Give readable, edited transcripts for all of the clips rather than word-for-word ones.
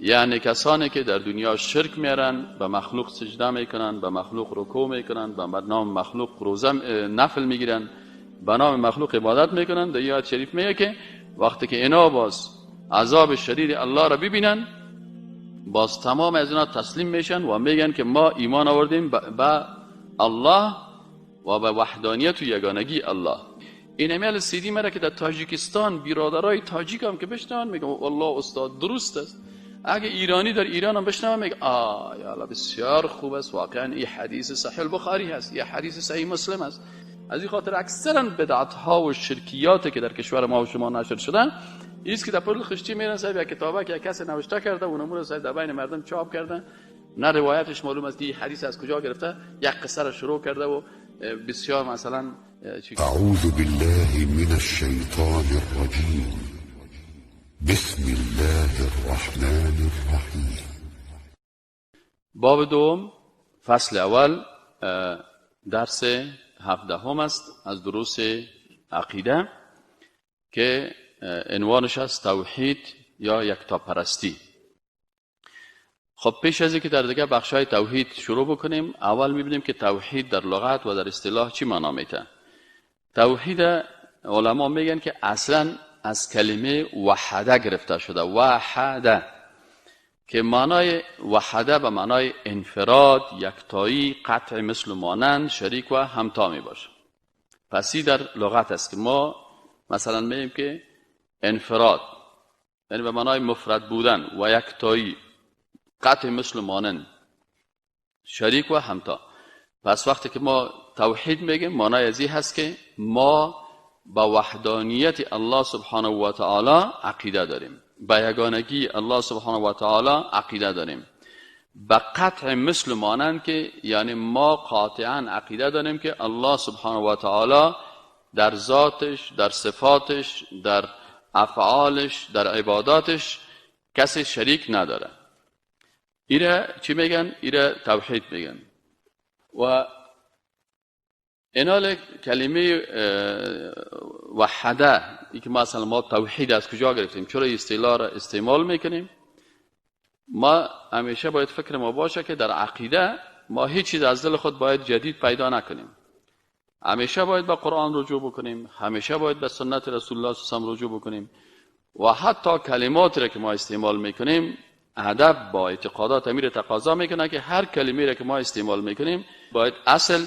یعنی کسانی که در دنیا شرک میارن، به مخلوق سجده میکنن، به مخلوق رکوع میکنن، به نام مخلوق روزه نفل میگیرن، به نام مخلوق عبادت میکنن. در آیات شریف میگه که وقتی که اینا باز عذاب شدید الله را ببینن، باز تمام از اینا تسلیم میشن و میگن که ما ایمان آوردیم به الله و به وحدانیت و یگانگی الله. این امیال سیدی مرا که در تاجیکستان برادرای تاجیک هم که بشنون میگم والله استاد درست است. اگه ایرانی در ایران هم بشنون میگه آه یا الله بسیار خوب است، واقعا این حدیث صحیح البخاری هست، یه حدیث صحیح مسلم است. از این خاطر اکثرا بدعت ها و شرکیات که در کشور ما و شما نشر شدن ایست که در پل خشتی میرن صاحب یک کتابه که یک کس نوشته کرده و اونمو رو صاحب در بین مردم چاپ کردن، نه روایتش معلوم است که حدیث از کجا گرفته، یک قصه را شروع کرده و بسیار مثلا اعوذ بالله من الشیطان الرجیم، بسم الله الرحمن الرحیم. باب دوم فصل اول درس 17 است از دروس عقیده که عنوانش است توحید یا یکتاپرستی. خب پیش از اینکه در دیگه بخش‌های توحید شروع بکنیم، اول می‌بینیم که توحید در لغت و در اصطلاح چی معنا میده. توحید علما میگن که اصلا از کلمه وحده گرفته شده، وحده، که معنای وحده به معنای انفراد، یکتایی، قطع مثل مانند، شریک و همتا می باشه. پس این در لغت است که ما مثلا میگیم که انفراد یعنی به معنای مفرد بودن و یکتایی، قطع مثل مانند، شریک و همتا. پس وقتی که ما توحید میگیم معنای از این هست که ما با وحدانیت الله سبحانه و تعالی عقیده داریم، با یگانگی الله سبحانه و تعالی عقیده داریم، با قطع مثل مانند که یعنی ما قاطعا عقیده داریم که الله سبحانه و تعالی در ذاتش، در صفاتش، در افعالش، در عباداتش کسی شریک نداره. ایره چی میگن؟ ایره توحید میگن. و اینال کلمه وحده ای که ما اصلا ما توحید از کجا گرفتیم، چرا اصطلاح را استعمال میکنیم؟ ما همیشه باید فکر ما باشه که در عقیده ما هیچ چیز از دل خود باید جدید پیدا نکنیم. همیشه باید به قرآن رجوع بکنیم، همیشه باید به سنت رسول الله صلی الله علیه و رجوع بکنیم و حتی کلمات را که ما استعمال میکنیم ادب با اعتقادات امیر تقاضا میکنه که هر کلمه را که ما استعمال میکنیم باید اصل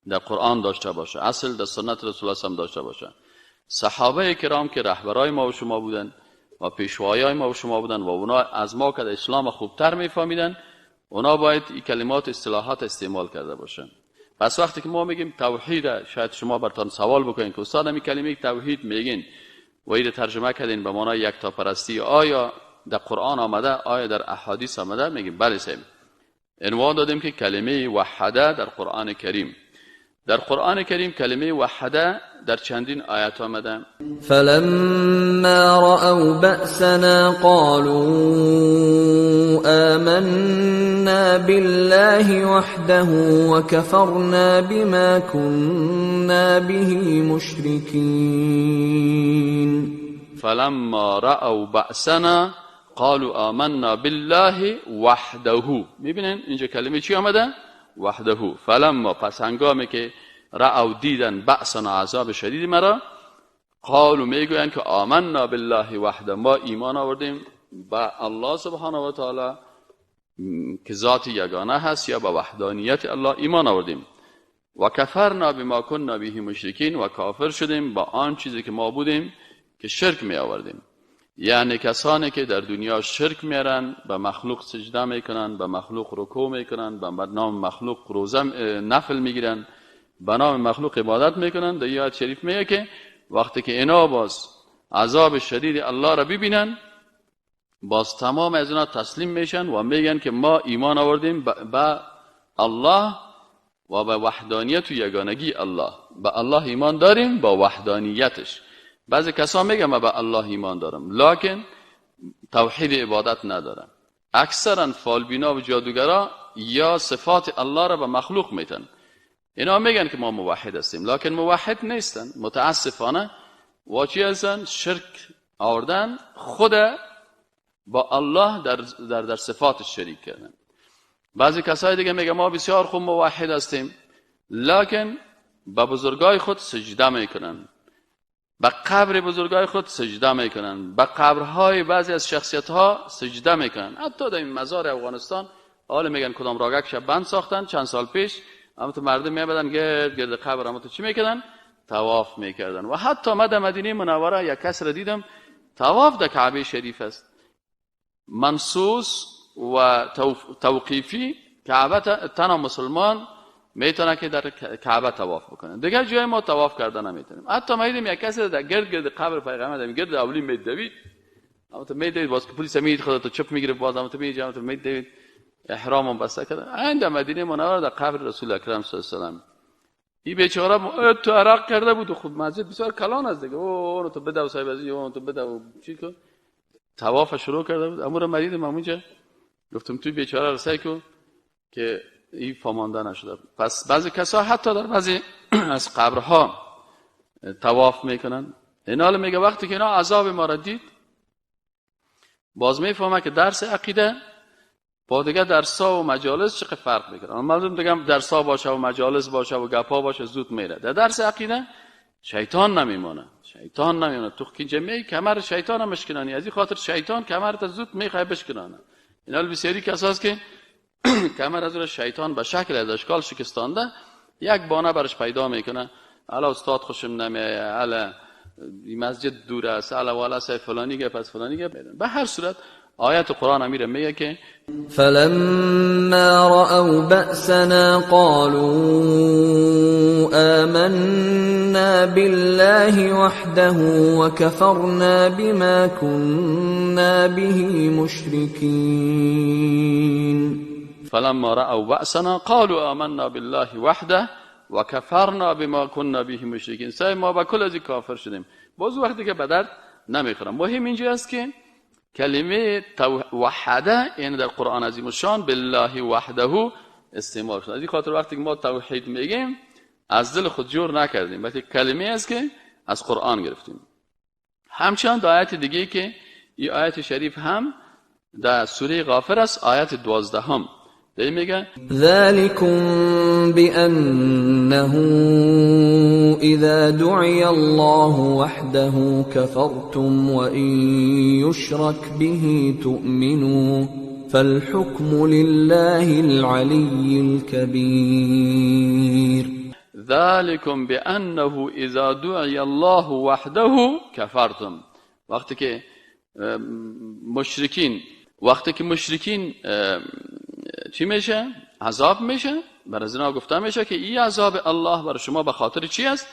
در قرآن داشته باشه، اصل در سنت رسول الله داشته باشه. صحابه کرام که رهبرای ما و شما بودن و پیشوایای ما و شما بودن و اونا از ما که اسلام خوبتر میفهمیدن، اونا باید این کلمات اصطلاحات استعمال کرده باشن. پس وقتی که ما میگیم توحید، شاید شما براتون سوال بکنین که استاد این کلمه توحید میگین و این ترجمه کردین به معنای یکتاپرستی، آیا در قرآن آمده، آیا در احادیث آمده؟ میگیم بله صاحب. عنوان دادیم که کلمه وحده در قرآن کریم، در قرآن کریم کلمه وحده در چندین آیات آمده. فلما رأوا بأسنا قالوا آمنا بالله وحده وكفرنا بما كنا به مشركين. فلما رأوا بأسنا قالوا آمنا بالله وحده. میبینن اینجا کلمه چی آمده؟ وحده. فلما، پس هنگامی که رأوا دیدن بأسنا عذاب شدید مرا، قالوا میگویند که آمنا بالله وحده، ما ایمان آوردیم به الله سبحانه و تعالی که ذات یگانه هست، یا به وحدانیت الله ایمان آوردیم. و کفرنا بما كنا به مشرکین، و کافر شدیم با آن چیزی که ما بودیم که شرک می آوردیم. یعنی کسانی که در دنیا شرک میارن، به مخلوق سجده میکنن، به مخلوق رکوع میکنن، به نام مخلوق روزه نفل میگیرن، به نام مخلوق عبادت میکنن، در آیات شریف میگه که وقتی که اینا باز عذاب شدید الله را ببینن، باز تمام از اینا تسلیم میشن و میگن که ما ایمان آوردیم به الله و به وحدانیت و یگانگی الله، به الله ایمان داریم با وحدانیتش. بعضی کسا میگن من به الله ایمان دارم لکن توحید عبادت ندارم. اکثرا فالبینا و جادوگرا یا صفات الله را به مخلوق میتن. اینا میگن که ما موحد هستیم لکن موحد نیستن متاسفانه. و چی هستن؟ شرک آوردن، خود با الله در در در صفاتش شریک کردن. بعضی کسای دیگه میگه ما بسیار خوب موحد هستیم، لکن به بزرگای خود سجده میکنن، به قبر بزرگای خود سجده میکنن، به قبرهای بعضی از شخصیت ها سجده میکنن. حتی در این مزار افغانستان حالا میگن کدام راگک شب بند ساختن چند سال پیش، اما تو مردم میبدن گرد گرد قبر، اما تو چی میکردن؟ طواف میکردن. و حتی ما در مدینه منوره یک کس را دیدم طواف در کعبه شریف است، منصوص و توقیفی کعبه، تنها مسلمان میتونه که در کعبه طواف بکنه، دیگر جای ما طواف کردن نمیتونیم. حتی ما دیدیم یک کسی در گرد گرد قبر پیغمبر در گرد اولی میدوید، اما تو میدوید باز که پلیس میدید خدا تو چپ میگیره، باز اما تو میجه، اما تو میدوید، احرام بسته کرده. عند مدینه منوره در قبر رسول اکرم صلی الله علیه و سلم این بیچاره تو عراق کرده بود. خب مسجد بسیار کلان است دیگه، اون تو بده و صاحب از اون تو بده و چی کن، طواف شروع کرده بود. امور مریض اونجا گفتم توی بیچاره رسای کو که این فامانده نشده. پس بعضی کسا حتی در بعضی از قبرها طواف میکنن. اینا میگه وقتی که اینا عذاب ما را دید، باز میفهمه که درس عقیده با دیگه درس‌ها و مجالس چقدر فرق میکنه. مردم دیگه درس‌ها باشه و مجالس باشه و گپا باشه زود میره. در درس عقیده شیطان نمیمونه، شیطان نمیمونه. تو که جمعی کمر شیطان هم مشکنانی، از این خاطر شیطان کمرت زود میخواد بشکنانه. اینا بسیاری کساست که کمر از شیطان به شکل از اشکال شکستانده، یک بانه برش پیدا میکنه. الا استاد خوشم نمیایه، الا مسجد دور است، الا والا سه فلانی گپ از فلانی گپ. به هر صورت آیت قرآن امیره میگه که فلما رأوا بأسنا قالوا آمنا بالله وحده وكفرنا بما كنا به مشركين. فلما رأوا بأسنا قالوا آمنا بالله وحده وكفرنا بما كنا به مشركين. سعی ما با کل از کافر شدیم، باز وقتی که به درد نمیخورم. مهم اینجا است که کلمه وحده یعنی در قرآن عظیم الشان بالله وحده استعمال شده. از این خاطر وقتی که ما توحید میگیم از دل خود جور نکردیم، بلکه کلمه است که از قرآن گرفتیم. همچنان در آیت دیگه که این آیت شریف هم در سوره غافر است، آیت 12 ده میگه ذلكم بأنه إذا دعي الله وحده كفرتم وإن يشرك به تؤمنوا فالحكم لله العلي الكبير. ذلكم بأنه إذا دعي الله وحده كفرتم. وقتی که مشرکین چی میشه؟ عذاب میشه. بر از اینا گفته میشه که این عذاب الله بر شما به خاطر چی است؟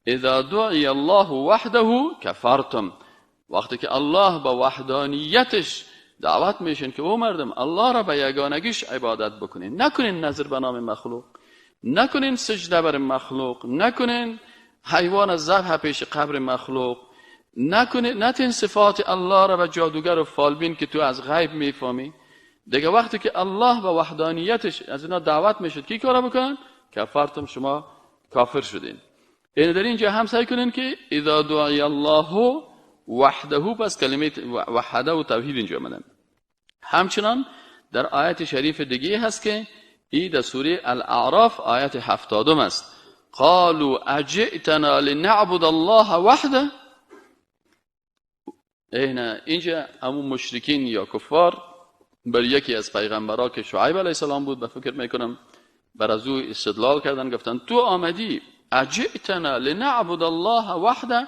اذا دعی الله وحده کفرتم. وقتی که الله با وحدانیتش دعوت میشن که او مردم الله را به یگانگیش عبادت بکنین، نکنین نظر به نام مخلوق، نکنین سجده بر مخلوق، نکنین حیوان ذبح پیش قبر مخلوق، نکنین نتین صفات الله را به جادوگر و فالبین که تو از غیب میفهمی. دیگه وقتی که الله به وحدانیتش از اینا دعوت میشد کی کارا بکنن؟ کفرتم، شما کافر شدین. یعنی در اینجا هم سعی کنین که اذا دعی الله وحده، پس کلمه وحده و توحید اینجا آمدن. همچنان در آیت شریف دیگه هست که ای در سوره الاعراف آیت 70 است. قالوا اجئتنا لنعبد الله وحده. اینجا همون مشرکین یا کفار بر یکی از پیغمبرا که شعیب علیه السلام بود به فکر میکنم، بر از او استدلال کردن، گفتن تو آمدی اجئتنا لنعبد الله وحده،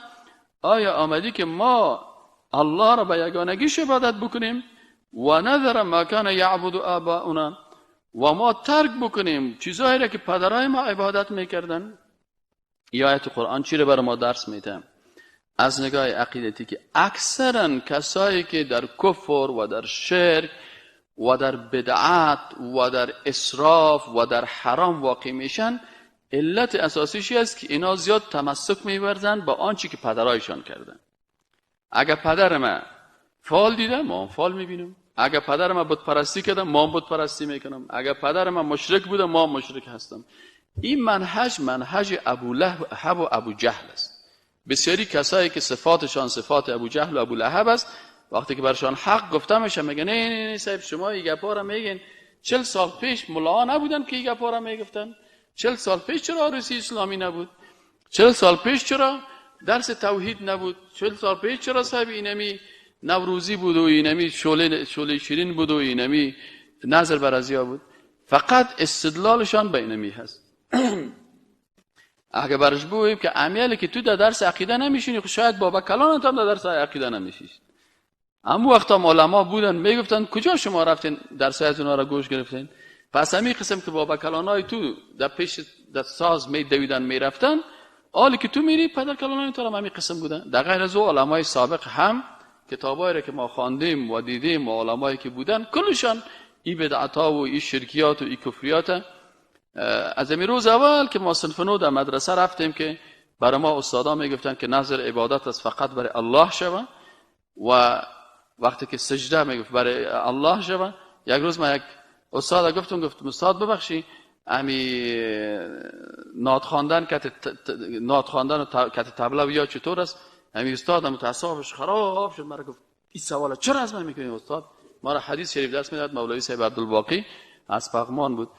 آیا آمدی که ما الله را به یگانگیش عبادت بکنیم و نذر ما کان یعبد آباؤنا، و ما ترک بکنیم چیزهایی را که پدرای ما عبادت میکردن. این آیت قرآن چی را بر ما درس میده؟ از نگاه عقیدتی که اکثرا کسایی که در کفر و در شرک و در بدعت و در اسراف و در حرام واقع میشن، علت اساسیش است که اینا زیاد تمسک میورزن با آنچه که پدرایشان کردن. اگر پدر ما فال دیده، ما هم فال میبینم. اگر پدر ما بت پرستی کرده، ما هم بت پرستی میکنم. اگر پدر ما مشرک بوده، ما هم مشرک هستم. این منهج ابو لهب و ابو جهل است. بسیاری کسایی که صفاتشان صفات ابو جهل و ابو لهب است، وقتی که برشان حق گفته میشه میگه نه نه نه صاحب شما این گپا را میگین. 40 سال پیش ملاها نبودن که این گپا را میگفتن؟ 40 سال پیش چرا عروسی اسلامی نبود؟ 40 سال پیش چرا درس توحید نبود؟ 40 سال پیش چرا صاحب اینمی نوروزی بود و اینمی شعله شیرین بود و اینمی نظر بر ازیا بود؟ فقط استدلالشان به اینمی هست. اگه برش بگوییم که امیالی که تو در درس عقیده نمیشینی، خب شاید بابا کلانت هم در درس عقیده نمیشیش. اما وقتا علما بودن میگفتن کجا شما رفتین درس از اونها را گوش گرفتین؟ پس همین قسم که بابا کلانای تو در پیش در ساز میدویدن میرفتن، حالی که تو میری پدر کلانای تو هم همین قسم بودن. در غیر از او علمای سابق هم کتابایی را که ما خواندیم و دیدیم و علمایی که بودن کلشان این بدعت‌ها و این شرکیات و این کفریات از این روز اول که ما صنف 9 در مدرسه رفتیم که برای ما استادا میگفتن که نظر عبادت است فقط برای الله شوه و وقتی که سجده میگفت برای الله شوه. یک روز ما یک استاد گفتم استاد ببخشی امی نات خواندن کت طبله یا چطور است؟ امی استاد متعصبش خراب شد، مرا گفت این سوال چرا از من میکنی استاد؟ ما را حدیث شریف درس میداد، مولوی صاحب عبدالباقی از پغمان بود.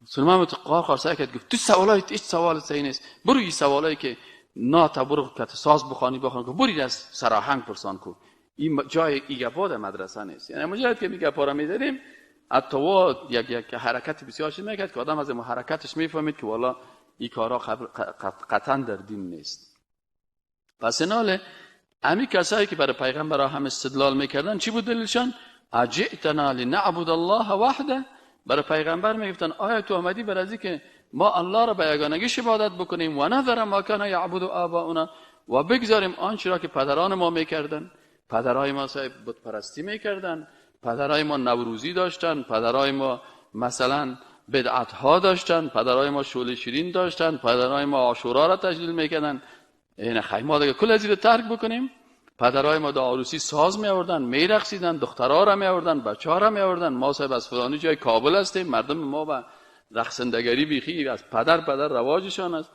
سلمان متقار خارسه کرد گفت تو سوالای هیچ سوال صحیح نیست، برو این سوالایی که نات برو کت ساز بخوانی بخوان، برو از سراهنگ پرسان کو. این جای این گپا در مدرسه نیست. یعنی مجرد که می گپا را می‌زدیم اتوا یک حرکت بسیار چیز میکرد که آدم از حرکتش میفهمید که والا این کارا قطعا در دین نیست. پس ایناله امی کسایی که برای پیغمبر هم استدلال میکردن چی بود دلیلشان؟ اجئتنا لنعبد الله وحده. برای پیغمبر میگفتن آیا تو آمدی برای از که ما الله را به یگانگیش عبادت بکنیم و نذر ما کان یعبد آباؤنا و بگذاریم آنچه را که پدران ما میکردن. پدرای ما صاحب بت پرستی میکردن، پدرای ما نوروزی داشتن، پدرای ما مثلا بدعت ها داشتن، پدرای ما شعله شیرین داشتن، پدرای ما عاشورا را تجلیل میکردن. این خیمه دیگه کل از این ترک بکنیم. پدرای ما در عروسی ساز می آوردن، می رقصیدن، دخترها را می آوردن، بچه‌ها را می آوردن. ما صاحب از فلانی جای کابل هستیم، مردم ما با رقصندگری بیخی از پدر رواجشان است.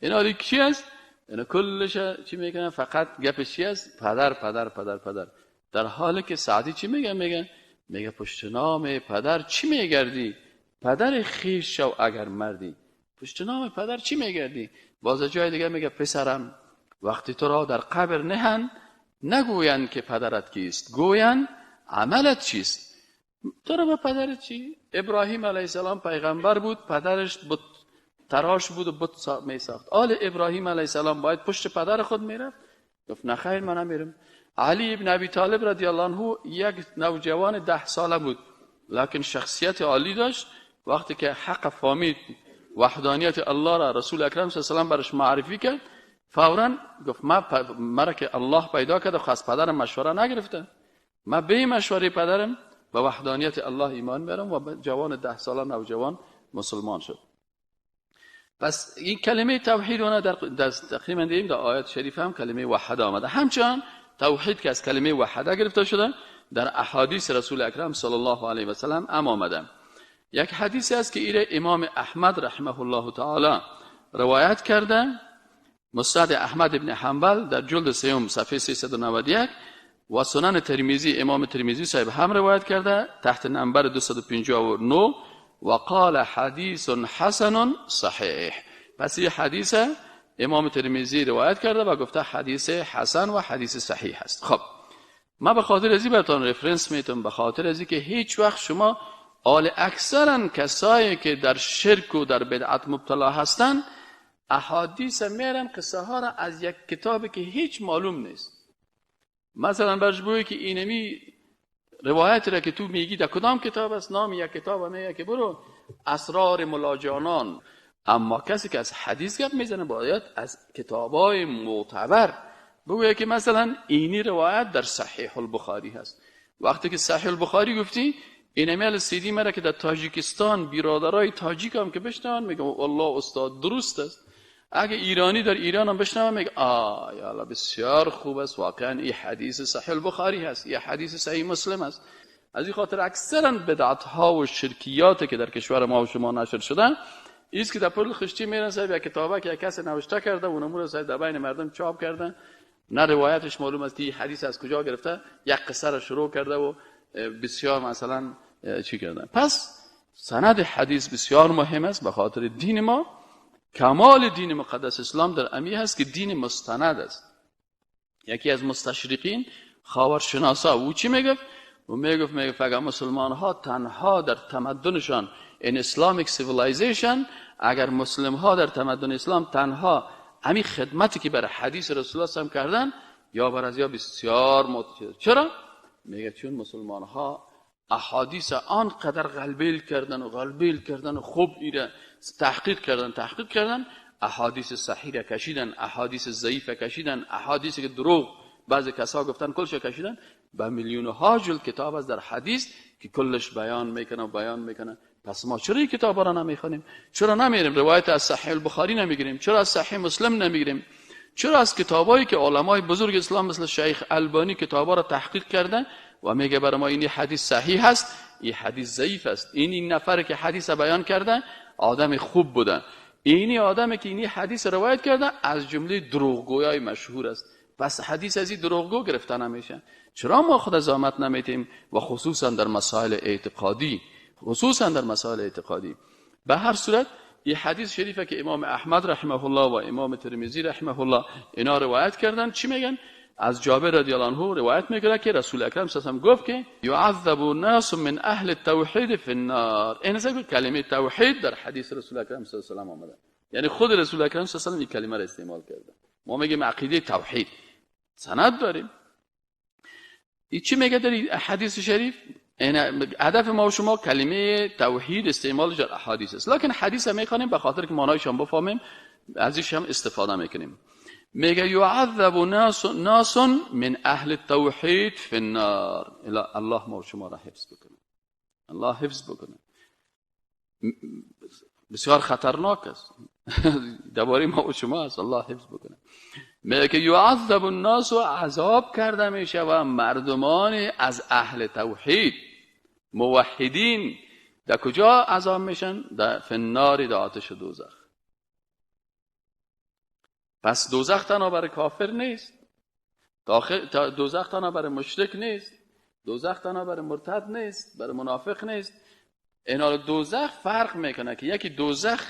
اینا کی است؟ اینا کلش چی میکنن؟ فقط گپش چی است؟ پدر پدر پدر پدر. در حالی که سعدی چی میگه؟ میگه پشت نام پدر چی میگردی؟ پدر خویش شو اگر مردی. پشت نام پدر چی میگردی؟ باز جای دیگه میگه پسرم وقتی تو را در قبر نهن نگویند که پدرت کیست، گویند عملت چیست. تو را به پدرت چی؟ ابراهیم علیه السلام پیغمبر بود، پدرش بت تراش بود و بت می ساخت. آل ابراهیم علیه السلام باید پشت پدر خود میرفت؟ گفت نه خیر من نمیرم. علی ابن ابی طالب رضی الله عنه یک نوجوان 10 ساله بود، لکن شخصیت عالی داشت. وقتی که حق فهمید، وحدانیت الله را رسول اکرم صلی الله علیه و سلم برش معرفی کرد، فوراً گفت مرا که الله پیدا کرده خب از پدرم مشوره نگرفته، من به مشوره پدرم به وحدانیت الله ایمان میارم و جوان 10 ساله نوجوان مسلمان شد. پس این کلمه توحید اون در تقریبا دیدیم در آیات شریف هم کلمه وحده آمده. همچنان توحید که از کلمه وحده گرفته شده در احادیث رسول اکرم صلی الله علیه و سلم هم آمده. یک حدیث است که ایره امام احمد رحمه الله تعالی روایت کرده، مسند احمد ابن حنبل در جلد 3 صفحه 391 و سنن ترمذی امام ترمذی صاحب هم روایت کرده تحت نمبر 259 و قال حدیث حسن صحیح. پس این حدیث امام ترمذی روایت کرده و گفته حدیث حسن و حدیث صحیح است. خب ما به خاطر ازی براتون reference میتونم، به خاطر ازی که هیچ وقت شما آل اکثرا کسایی که در شرک و در بدعت مبتلا هستن احادیث میارن قصه ها را از یک کتابی که هیچ معلوم نیست. مثلا برش بگویی که اینمی روایت را که تو میگی در کدام کتاب است، نام یک کتاب میگه که برو اسرار ملاجانان. اما کسی که از حدیث گپ میزنه باید از کتابای معتبر بگویه که مثلا اینی روایت در صحیح البخاری هست. وقتی که صحیح البخاری گفتی اینمیل سیدی مرا که در تاجیکستان برادرای تاجیک هم که بشنون میگم والله استاد درست است. اگه ایرانی در ایران هم بشنون میگه آه یا الله بسیار خوب است، واقعا این حدیث صحیح البخاری هست، این حدیث صحیح مسلم است. از این خاطر اکثرا بدعت ها و شرکیات که در کشور ما و شما نشر شدن ایست که در پل خشتی میرن صاحب یک کتابه که یک کس نوشته کرده و اونمو رو صاحب در بین مردم چاپ کردن نه روایتش معلوم است که حدیث از کجا گرفته، یک قصه را شروع کرده و بسیار مثلا چی کرده. پس سند حدیث بسیار مهم است به خاطر دین ما. کمال دین مقدس اسلام در امی هست که دین مستند است. یکی از مستشرقین خاورشناسا او چی میگفت؟ او میگفت اگر مسلمان ها تنها در تمدنشان in Islamic civilization، اگر مسلم ها در تمدن اسلام تنها همین خدمتی که برای حدیث رسول الله صلی الله علیه و کردن یا بر از یا بسیار متشکرم. چرا؟ میگه چون مسلمان ها احادیث آنقدر غلبیل کردن و غلبیل کردن و خوب ایره تحقیق کردن، احادیث صحیح را کشیدن، احادیث ضعیف کشیدن، احادیث که دروغ بعضی کسا گفتن کلش کشیدن، به میلیون ها جلد کتاب از در حدیث که کلش بیان میکنه و بیان میکنه. پس ما چرا این کتاب را نمیخوانیم؟ چرا نمیریم روایت از صحیح البخاری نمیگیریم؟ چرا از صحیح مسلم نمیگیریم؟ چرا از کتابایی که علمای بزرگ اسلام مثل شیخ البانی کتابا را تحقیق کردن و میگه برای ما این حدیث صحیح هست، این حدیث ضعیف است، این نفر که حدیث بیان کرده آدم خوب بوده، اینی آدمی که اینی حدیث روایت کرده از جمله دروغگویای مشهور است، پس حدیث از این دروغگو گرفته نمیشه. چرا ما خود زحمت نمیتیم و خصوصا در مسائل اعتقادی، خصوصا در مسائل اعتقادی. به هر صورت این حدیث شریفه که امام احمد رحمه الله و امام ترمذی رحمه الله اینا روایت کردن، چی میگن؟ از جابر رضی الله عنه روایت میکنه که رسول اکرم صلی الله علیه و گفت که یعذب الناس من اهل التوحید فی النار. این اصلا کلمه توحید در حدیث رسول اکرم صلی الله علیه و آمده، یعنی خود رسول اکرم صلی الله علیه و این کلمه را استعمال کرده. ما میگیم عقیده توحید، سند داریم. این چی میگه در حدیث شریف؟ این هدف ما و شما کلمه توحید استعمال در احادیث است، لکن حدیث هم میخوانیم به خاطر که معنایش هم بفهمیم، ازش هم استفاده میکنیم. میگه یعذب ناس من اهل التوحید فی النار. الله ما و شما را حفظ بکنه، الله حفظ بکنه. بسیار خطرناک است درباره ما و شما است، الله حفظ بکنه. میگه که یعذب الناس و عذاب کرده میشه و مردمان از اهل توحید موحدین در کجا عذاب میشن؟ در فنار، در آتش دوزخ. پس دوزخ تنها برای کافر نیست، دوزخ تنها برای مشرک نیست، دوزخ تنها برای مرتد نیست، برای منافق نیست. اینا دوزخ فرق میکنه که یکی دوزخ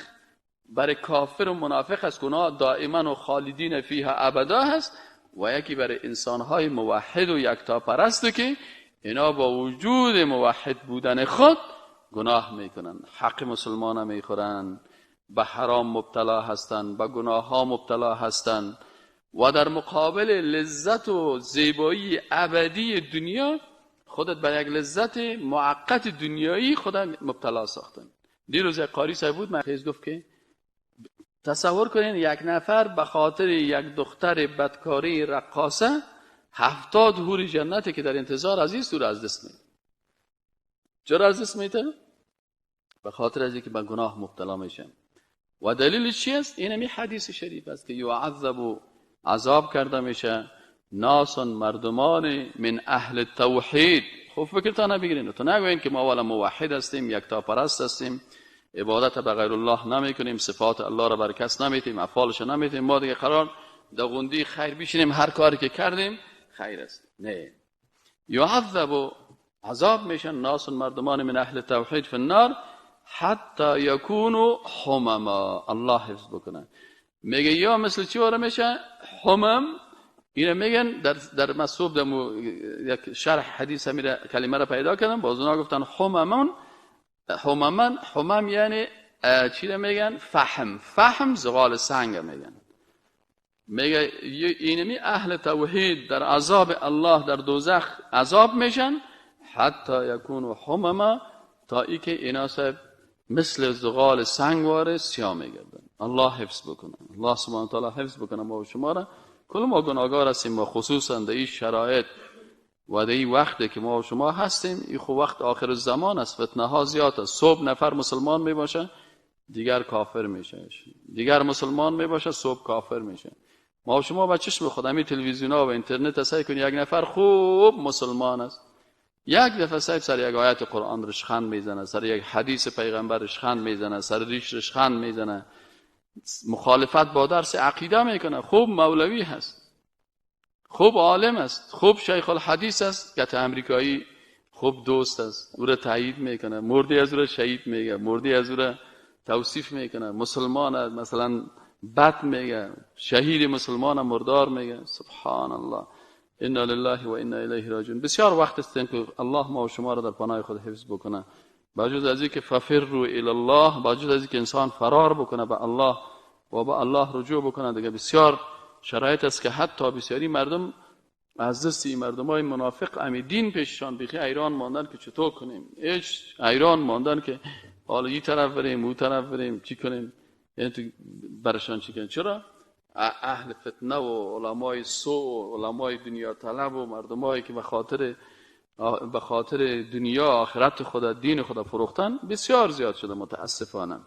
برای کافر و منافق است که اونا دائما و خالدین فیها ابدا هست، و یکی برای انسانهای موحد و یکتاپرست که اینا با وجود موحد بودن خود گناه میکنن، حق مسلمان میخورن، به حرام مبتلا هستن، به گناه ها مبتلا هستن و در مقابل لذت و زیبایی ابدی دنیا خودت به یک لذت موقت دنیایی خودت مبتلا ساختن. دیروز یک قاری صاحب بود، من گفت که تصور کنین یک نفر به خاطر یک دختر بدکاری رقاصه 70 حور جنتی که در انتظار از این سور از دست میده. چرا از دست میده؟ به خاطر از اینکه به گناه مبتلا میشن. و دلیلش چی است؟ این همی حدیث شریف است که یعذب، عذاب کرده میشه ناس، مردمان من اهل توحید. خب فکرتان نبگیرین، تو نگوین که ما اولا موحد هستیم، یکتاپرست هستیم، عبادت به غیر الله نمیکنیم، صفات الله را بر کس نمیتیم، افعالش نمیتیم، ما دیگه قرار در غندی خیر بشینیم، هر کاری که کردیم خیر است. نه، یعذب، عذاب میشن ناس، مردمان من اهل توحید فی النار حتی یکونو حمما. الله حفظ بکنه. میگه یا مثل چی واره میشه؟ حمم. اینو میگن در مصوب در یک شرح حدیث میره کلمه را پیدا کردم، باز اونا گفتن حممن، حممن، حمم یعنی چی را میگن؟ فحم، فحم زغال سنگ میگن. میگه اینمی اهل توحید در عذاب الله در دوزخ عذاب میشن حتی یکونو حمما، تا ای که اینا صاحب مثل زغال سنگ واره سیاه میگردن. الله حفظ بکنه، الله سبحانه وتعالی حفظ بکنه ما و شما را. کل ما گناهگار هستیم و خصوصا در این شرایط و در این وقتی که ما و شما هستیم، این خب وقت آخر زمان است، فتنه ها زیاد است. صبح نفر مسلمان میباشه دیگر کافر میشه، دیگر مسلمان میباشه صبح کافر میشه. ما و شما با چشم خود همین تلویزیون ها و اینترنت سعی کنید یک نفر خوب مسلمان است، یک دفعه سر یک آیت قرآن رشخند میزنه، سر یک حدیث پیغمبر رشخند میزنه، سر ریش رشخند میزنه، مخالفت با درس عقیده میکنه، خوب مولوی هست. خوب عالم است، خوب شیخ الحدیث است، که امریکایی خوب دوست است، او را تایید میکنه، مردی از او را شهید میگه، مردی از او را توصیف میکنه، مسلمان است مثلا بد میگه، شهید مسلمان مردار میگه. سبحان الله، انا لله و انا الیه راجعون. بسیار وقت است که الله ما و شما را در پناه خود حفظ بکنه. باجز از اینکه ففروا الی الله، باجز از اینکه انسان فرار بکنه به الله و به الله رجوع بکنه، دیگه بسیار شرایط است که حتی بسیاری مردم از دست این مردم های منافق امی دین پیششان بیخی ایران ماندن که چطور کنیم، هیچ ایران ماندن که حالا این طرف بریم اون طرف بریم چی کنیم، یعنی تو برشان چی کنیم. چرا؟ اهل فتنه و علمای سو و علمای دنیا طلب و مردمایی که به خاطر دنیا آخرت خدا دین خدا فروختن بسیار زیاد شده متاسفانه.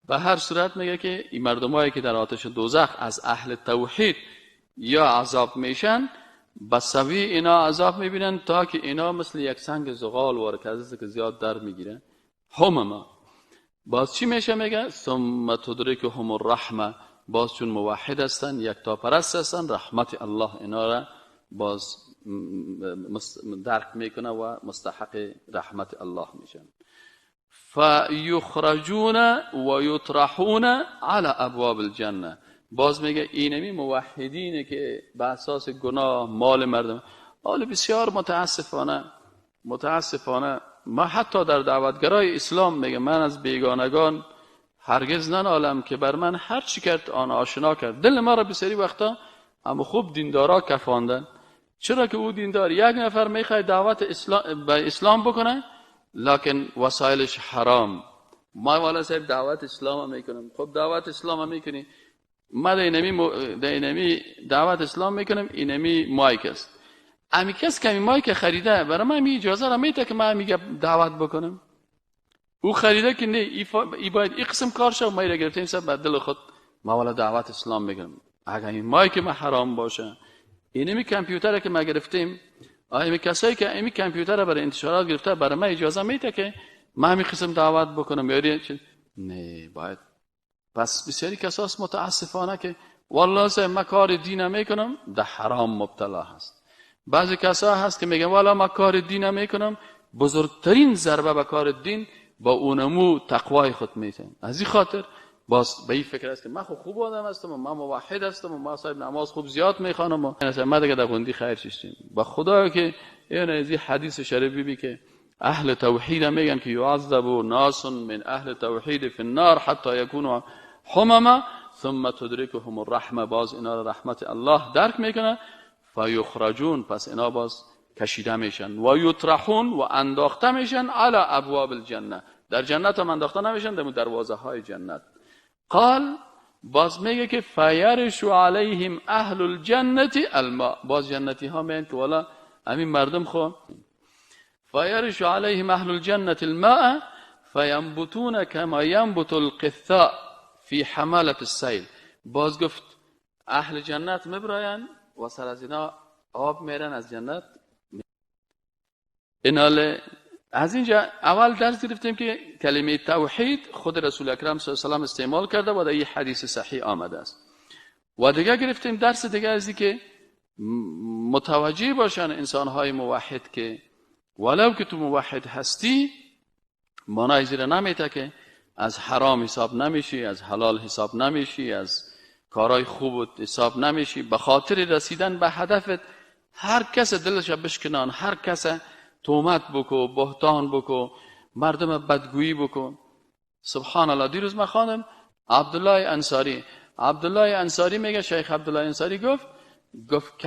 به هر صورت میگه که این مردمایی که در آتش دوزخ از اهل توحید یا عذاب میشن، به سوی اینا عذاب میبینن تا که اینا مثل یک سنگ زغال واره که زیاد در میگیره. همما باز چی میشه؟ میگه ثم تدرکهم الرحمه. باز چون موحد هستن، یکتاپرست هستن، رحمت الله اینا را باز درک میکنه و مستحق رحمت الله میشن. فیخرجون و یطرحون علی ابواب الجنه. باز میگه اینمی موحدینه که به اساس گناه مال مردم، حال بسیار متاسفانه ما حتی در دعوتگرای اسلام میگه من از بیگانگان هرگز ننالم که بر من هر چی کرد آن آشنا کرد. دل ما را بسیاری وقتا اما خوب دیندارا کفاندن. چرا که او دیندار یک نفر میخواد دعوت اسلام به اسلام بکنه، لکن وسایلش حرام. ما والا صاحب دعوت اسلام میکنم، خب دعوت اسلام میکنی، ما دینمی دعوت اسلام میکنم، اینمی مایک است. امی کس که مایک خریده برای من می اجازه را میده که من میگه دعوت بکنم. او خریده که نه، ای باید ای قسم کار شه و ما گرفتیم سب به دل خود ما والا دعوت اسلام میکنم. اگر این مایک ما حرام باشه، اینمی کامپیوتر که ما گرفتیم، اینمی کسایی که اینمی کامپیوتر برای انتشارات گرفته برای من اجازه میده که من همین قسم دعوت بکنم یا نه باید. پس بسیاری کساس متاسفانه که والله سه ما کار دین میکنم در حرام مبتلا هست. بعضی کسا هست که میگن والا ما کار دین میکنم، بزرگترین ضربه به کار دین با اونمو تقوای خود میتن. از این خاطر باز به این فکر است که من خوب آدم هستم و من موحد هستم و من صاحب نماز خوب زیاد میخوانم و ما دیگه در غندی خیر چشتیم. با خدا که این از این حدیث شریف بی که اهل توحید میگن که یعذب ناس من اهل توحید فی النار حتی یکونوا حمما ثم تدرکهم الرحمه. باز اینا را رحمت الله درک میکنه، فیخرجون، پس اینا باز کشیده میشن، و یطرحون، و انداخته میشن علی ابواب الجنه. در جنت هم انداخته نمیشن، در دروازه های جنت. قال باز میگه که فیرش علیهم اهل الجنه الماء. باز جنتی ها میگن که والا همین مردم خو فیرش علیهم اهل الجنه الماء فینبتون کما ینبت القثاء فی حمالة السیل. باز گفت اهل جنت مبراین و سر از اینا آب میرن از جنت. ایناله از اینجا اول درس گرفتیم که کلمه توحید خود رسول اکرم صلی الله علیه و سلم استعمال کرده و در این حدیث صحیح آمده است. و دیگه گرفتیم درس دیگه از این که متوجه باشن انسانهای موحد که ولو که تو موحد هستی معنای زیر نمیته که از حرام حساب نمیشی، از حلال حساب نمیشی، از کارهای خوب حساب نمیشی. به خاطر رسیدن به هدفت هر کس دلش بشکنان، هر کس تهمت بکو، بهتان بکو، مردم بدگویی بکو. سبحان الله، دیروز من خواندم عبدالله انصاری، عبدالله انصاری میگه شیخ عبدالله انصاری گفت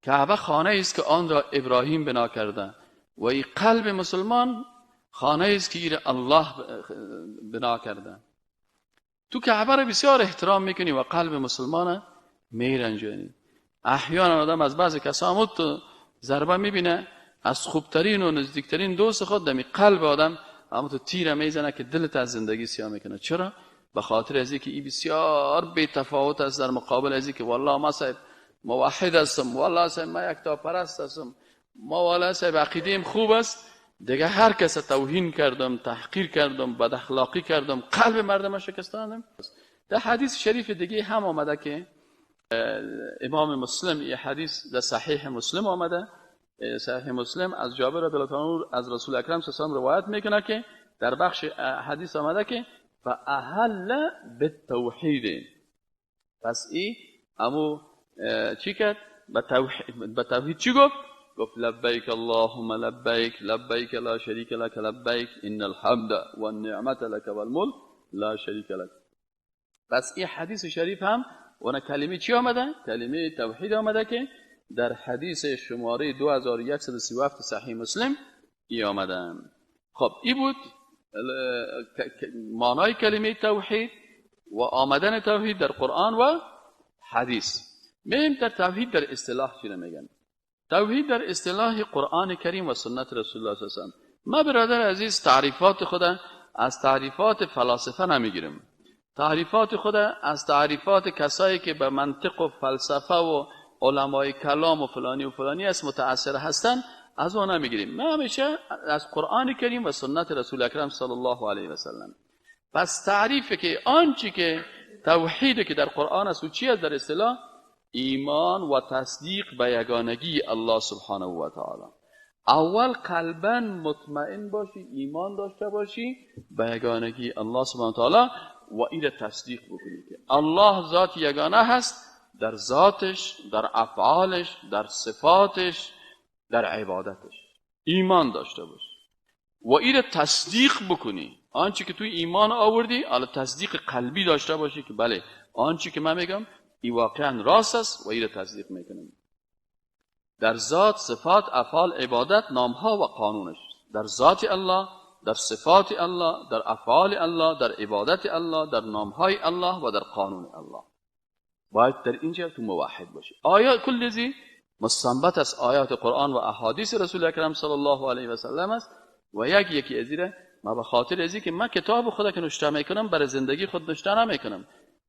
کعبه خانه است که آن را ابراهیم بنا کرده و این قلب مسلمان خانه است که ایر الله بنا کرده. تو کعبه را بسیار احترام میکنی و قلب مسلمان میرنجانی. احیانا آدم از بعض کسا تو ضربه میبینه، از خوبترین و نزدیکترین دوست خود دمی قلب آدم اما تو تیره میزنه که دلت از زندگی سیاه میکنه. چرا؟ به خاطر از اینکه این بسیار بی تفاوت است در مقابل از اینکه والله ما صاحب موحد هستم، والله صاحب ما یکتاپرست هستم، ما والله صاحب عقیده‌ام خوب است. دیگه هر کس توهین کردم، تحقیر کردم، بد اخلاقی کردم، قلب مردم شکستاندم. در حدیث شریف دیگه هم آمده که امام مسلم یه حدیث در صحیح مسلم آمده، صحیح مسلم از جابر رضی الله عنه از رسول اکرم صلی الله علیه و روایت میکنه که در بخش حدیث آمده که فاهل بالتوحید. پس ای امو چی کرد؟ به توحید چی گفت؟ گفت لبیک اللهم لبیک لبیک لا شریک لک لبیک ان الحمد والنعمت لک والملک لا شریک لک. پس این حدیث شریف هم اون کلمه چی آمده؟ کلمه توحید آمده که در حدیث شماره 2137 صحیح مسلم ای آمده. خب ای بود معنای کلمه توحید و آمدن توحید در قرآن و حدیث. میم در توحید در اصطلاح چی میگن؟ توحید در اصطلاح قرآن کریم و سنت رسول الله صلی الله علیه و سلم. ما برادر عزیز تعریفات خود از تعریفات فلاسفه نمیگیریم، تعریفات خود از تعریفات کسایی که به منطق و فلسفه و علمای کلام و فلانی و فلانی است متأثر هستن از اون نمیگیریم. ما همیشه از قرآن کریم و سنت رسول اکرم صلی الله علیه و سلم. پس تعریف که آنچه که توحید که در قرآن است و چی است در اصطلاح؟ ایمان و تصدیق به یگانگی الله سبحانه و تعالی. اول قلبا مطمئن باشی، ایمان داشته باشی به یگانگی الله سبحانه و تعالی و این تصدیق بکنی که الله ذات یگانه هست در ذاتش، در افعالش، در صفاتش، در عبادتش. ایمان داشته باشی و این تصدیق بکنی. آنچه که توی ایمان آوردی حالا تصدیق قلبی داشته باشی که بله آنچه که من میگم این واقعا راست است و این تصدیق میکنم. در ذات، صفات، افعال، عبادت، نامها و قانونش. در ذات الله، در صفات الله، در افعال الله، در عبادت الله، در نامهای الله و در قانون الله. باید در اینجا تو موحد باشی. آیات کل ذی مستنبط از آیات قرآن و احادیث رسول اکرم صلی الله علیه و سلم است و یک یکی از ایره ما به خاطر ازی که من کتاب خود که نوشته میکنم برای زندگی خود نوشته نمیکنم.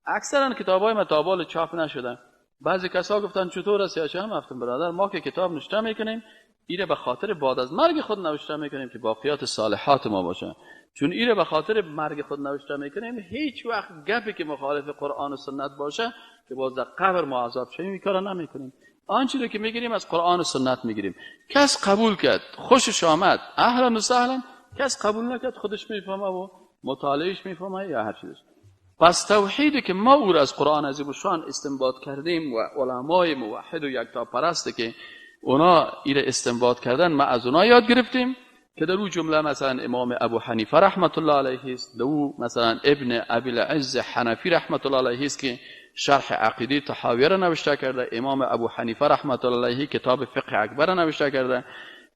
اکثرا کتابای ما تا حال چاپ نشدن. بعضی کسا گفتن چطور است یا چه هم گفتم برادر ما که کتاب نوشته میکنیم ایره به خاطر بعد از مرگ خود نوشته میکنیم که باقیات صالحات ما باشه. چون ایره به خاطر مرگ خود نوشته میکنیم هیچ وقت گپی که مخالف قرآن و سنت باشه که باز در قبر ما عذاب شویم این کارو نمیکنیم. آنچه که میگیریم از قرآن و سنت میگیریم. کس قبول کرد خوشش آمد اهلا و سهلا، کس قبول نکرد خودش میفهمه و مطالعهش میفهمه یا هر چیزش. پس توحیدی که ما او را از قرآن عظیم الشان استنباط کردیم و علمای موحد و یکتاپرست که اونا ایره استنباط کردن ما از اونا یاد گرفتیم که در او جمله مثلا امام ابو حنیفه رحمت الله علیه است، در او مثلا ابن ابی العز حنفی رحمت الله علیه است که شرح عقیده طحاویه را نوشته کرده، امام ابو حنیفه رحمت الله علیه کتاب فقه اکبر را نوشته کرده،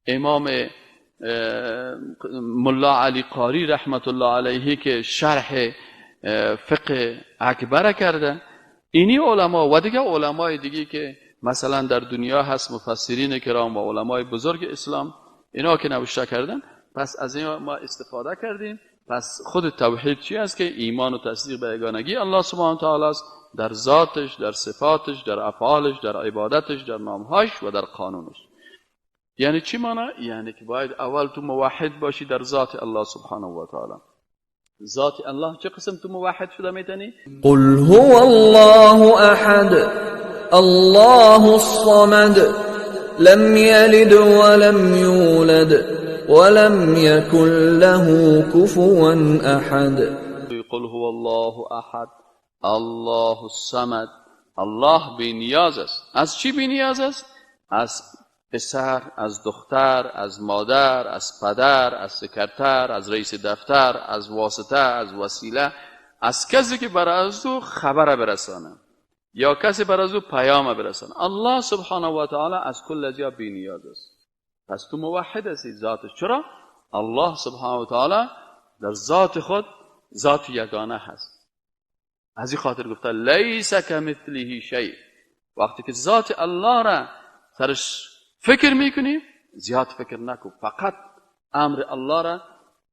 امام ملا علی قاری رحمت الله علیه که شرح فقه اکبر کرده. اینی علما و دیگه علمای دیگه که مثلا در دنیا هست، مفسرین کرام و علمای بزرگ اسلام، اینا که نوشته کردن، پس از این ما استفاده کردیم. پس خود توحید چی است؟ که ایمان و تصدیق به یگانگی الله سبحانه و تعالی است در ذاتش، در صفاتش، در افعالش، در عبادتش، در نامهاش و در قانونش. یعنی چی معنی؟ یعنی که باید اول تو موحد باشی در ذات الله سبحانه و تعالی. ذات الله چه قسم تو موحد شده میتونی؟ قل هو الله احد الله الصمد لم یلد ولم یولد ولم یکن له کفوا احد. قل هو الله احد الله الصمد. الله بی نیاز است. از چی بی نیاز است؟ از پسر، از دختر، از مادر، از پدر، از سکرتر، از رئیس دفتر، از واسطه، از وسیله، از کسی که برای از او خبر برسانه یا کسی برای از او پیام برسانه. الله سبحانه و تعالی از کل ازیا بی نیاز است. پس تو موحد هستی ذاتش. چرا؟ الله سبحانه و تعالی در ذات خود ذات یگانه هست. از این خاطر گفته لیس کمثله شیء. وقتی که ذات الله را سرش فکر میکنی، زیاد فکر نکن، فقط امر الله را،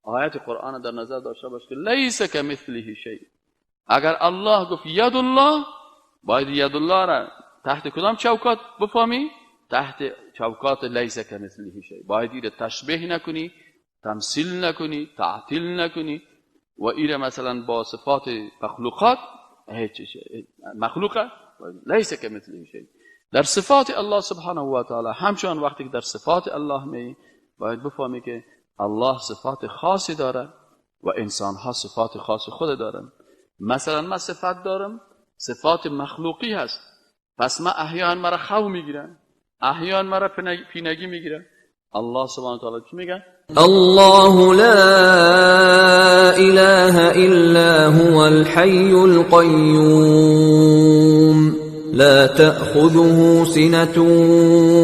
آیت قرآن در نظر داشته باش که لیس کمثله شیء. اگر الله گفت ید الله، باید ید الله را تحت کدام چوکات بفهمی؟ تحت چوکات لیس کمثله شیء. باید ایره تشبیه نکنی، تمثیل نکنی، تعطیل نکنی و ایره مثلا با صفات مخلوقات هیچ مخلوقه لیس کمثله شیء. در صفات الله سبحانه و تعالی همچنان وقتی که در صفات الله می باید بفهمی که الله صفات خاصی داره و انسان ها صفات خاص خود دارن. مثلا من صفت دارم، صفات مخلوقی هست، پس من احیانا مرا خو میگیرن، احیانا مرا پینگی میگیرن. الله سبحانه و تعالی چی میگه؟ الله لا اله الا هو الحي القيوم لا تأخذه سنة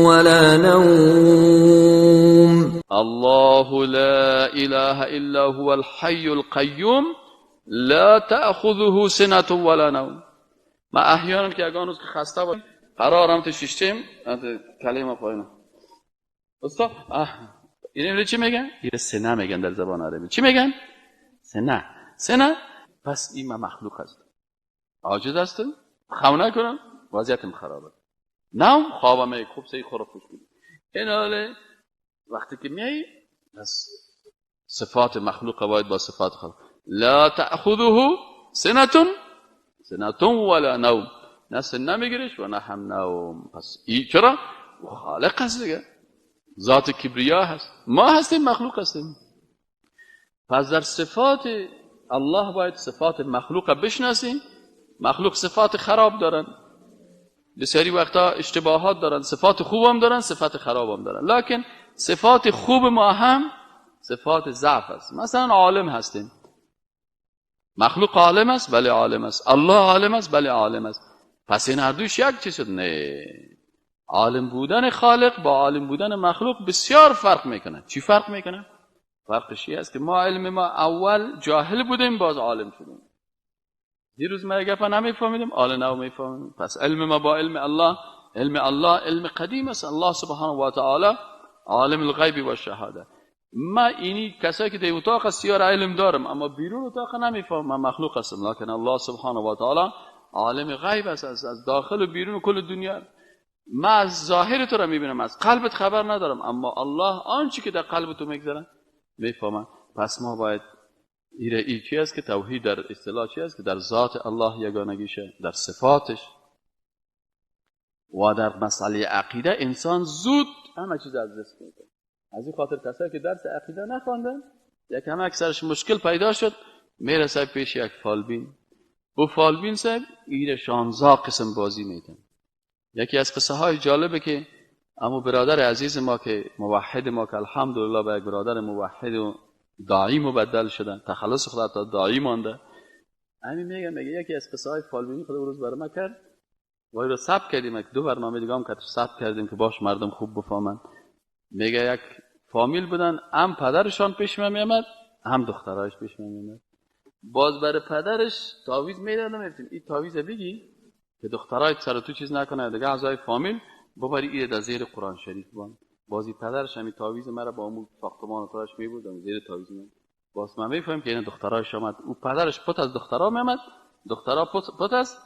ولا نوم. الله لا اله الا هو الحي القيوم لا تأخذه سنة ولا نوم. ما احیانا که اگه روز که خسته باشم قرارم تو شیشتیم کلمه پایینه استاد، اینو چی میگن؟ اینو سنه میگن در زبان عربی. چی میگن؟ سنه. سنه. پس این ما مخلوق هست، عاجز هستم، خو نکنم وضعیتم خرابه، نوم خوابم خوب سی خراب خوش کنم. این حاله وقتی که میایی پس صفات مخلوق باید با صفات خالق. لا تأخذه سنة سنة ولا نوم، نه سنه میگیرش و نه هم نوم. پس ای چرا؟ او خالق هست دیگه، ذات کبریا هست، ما هستیم مخلوق هستیم. پس در صفات الله باید صفات مخلوق بشناسیم. مخلوق صفات خراب دارن، بسیاری وقتا اشتباهات دارن، صفات خوب هم دارن، صفات خراب هم دارن، لکن صفات خوب ما هم صفات ضعف است. مثلا عالم هستیم، مخلوق عالم است، بله عالم است. الله عالم است، بله عالم است. پس این هر دوش یک چیز شد؟ نه، عالم بودن خالق با عالم بودن مخلوق بسیار فرق میکنه. چی فرق میکنه؟ فرقش این است که ما علم ما اول جاهل بودیم، باز عالم شدیم. دیروز ما گپ نمیفهمیدیم، حالا نو میفهمیم. پس علم ما با علم الله، علم الله علم قدیم است. الله سبحانه و تعالی عالم الغیب و شهاده. ما اینی کسایی که در اتاق سیار علم دارم اما بیرون اتاق نمیفهمم، من مخلوق هستم. لکن الله سبحانه و تعالی عالم غیب است، از داخل و بیرون کل دنیا. من از ظاهر تو را میبینم، از قلبت خبر ندارم، اما الله آنچه که در قلب تو میگذره میفهمه. پس ما باید ای چی است که توحید در اصطلاح چی است که در ذات الله یگانگیشه، در صفاتش و در مسئله عقیده انسان زود همه چیز از دست میده. از این خاطر کسایی که درس عقیده نخواندن یک همه اکثرش مشکل پیدا شد، میرسه پیش یک فالبین. او فالبین صاحب ایره 16 قسم بازی میدن. یکی از قصه های جالبه که اما برادر عزیز ما که موحد ما که الحمدلله به یک برادر موحد و داعی مبدل شدن، تخلص خدا تا داعی مانده، همین میگه یکی از قصه های فالبینی خود روز برای ما کرد و رو ثبت کردیم، یک دو برنامه دیگه هم که ثبت کردیم که باش مردم خوب بفهمن. میگه یک فامیل بودن، هم پدرشان پیش من میامد هم دخترایش پیش من میامد. باز برای پدرش تعویذ میدادم، میگفتیم این تعویذ بگی که دخترای سر تو چیز نکنه دیگه، اعضای فامیل ببری ایره در زیر قرآن شریف بان. بازی پدرش همین تعویذ مرا با امو ساختمان تراش میبردم زیر تعویذ من. باز من میفهمم که این دخترایش آمد، او پدرش پت از دخترا میامد، دخترا پت از